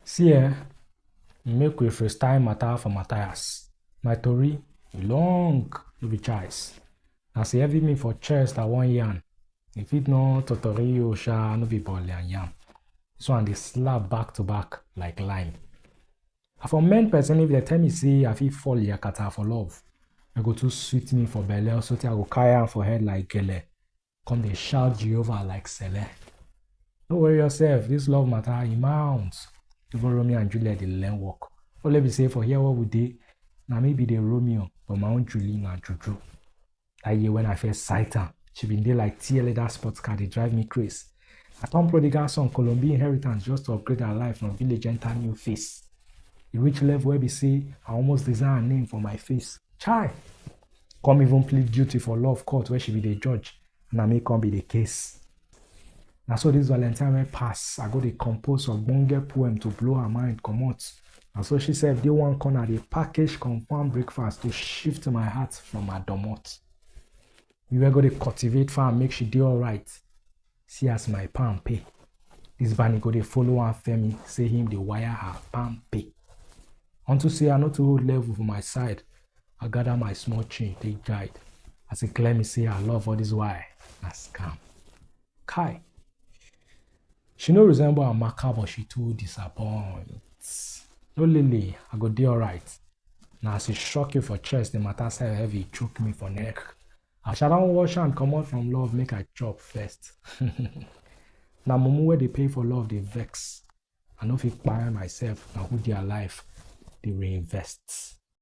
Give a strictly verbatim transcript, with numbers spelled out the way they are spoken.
See eh, make we freestyle matter for Matthias. My tori e long, no be choice. Na say heavy me for chest I wan yarn. If it no totori you sha, no be bole and yam. This one dey slap back to back like lime. I for men person if they tell me say I fit fall yakata for love. E go too sweet me for belle, so I go carry am for head like gele. Come dey shout Jehovah like Sele. No worry yourself, this love matter e mount. Even Romeo and Juliet dey learn work. Only be say for here what we dey, na me be the Romeo, but my own Julie na juju. That year when I first sight am, she been dey like T L A that sports car dey drive me craze. I turn prodigal son, Colombia inheritance just to upgrade her life from village enter new face. E reach level where be say I almost design her name for my face. Chai! Come even plead guilty for love court where she be the judge, and I may come be the case. Na so this Valentine wey pass, I go dey compose ogbonge poem to blow her mind comot. Na so she sef dey one corner dey package confam breakfast to shift my heart from her domot. We were go dey cultivate farm make she dey alright. See as my palm pay. This Bani go dey follow am Femi say him dey wire her palm pay. Unto say I no too hold level for my side, I gather my small change take guide. As e clear me say her love all this while na scam. Kai. She no resemble Amaka, but she too disappoint. No lele, I go dey alright. Na as e shock you for chest, the matter sef heavy chook me for neck. As I don wash hand comot from love, make I chop first. Na mumu wey dey pay for love dey vex. I no fit kpai myself, na who dey alive dey reinvest.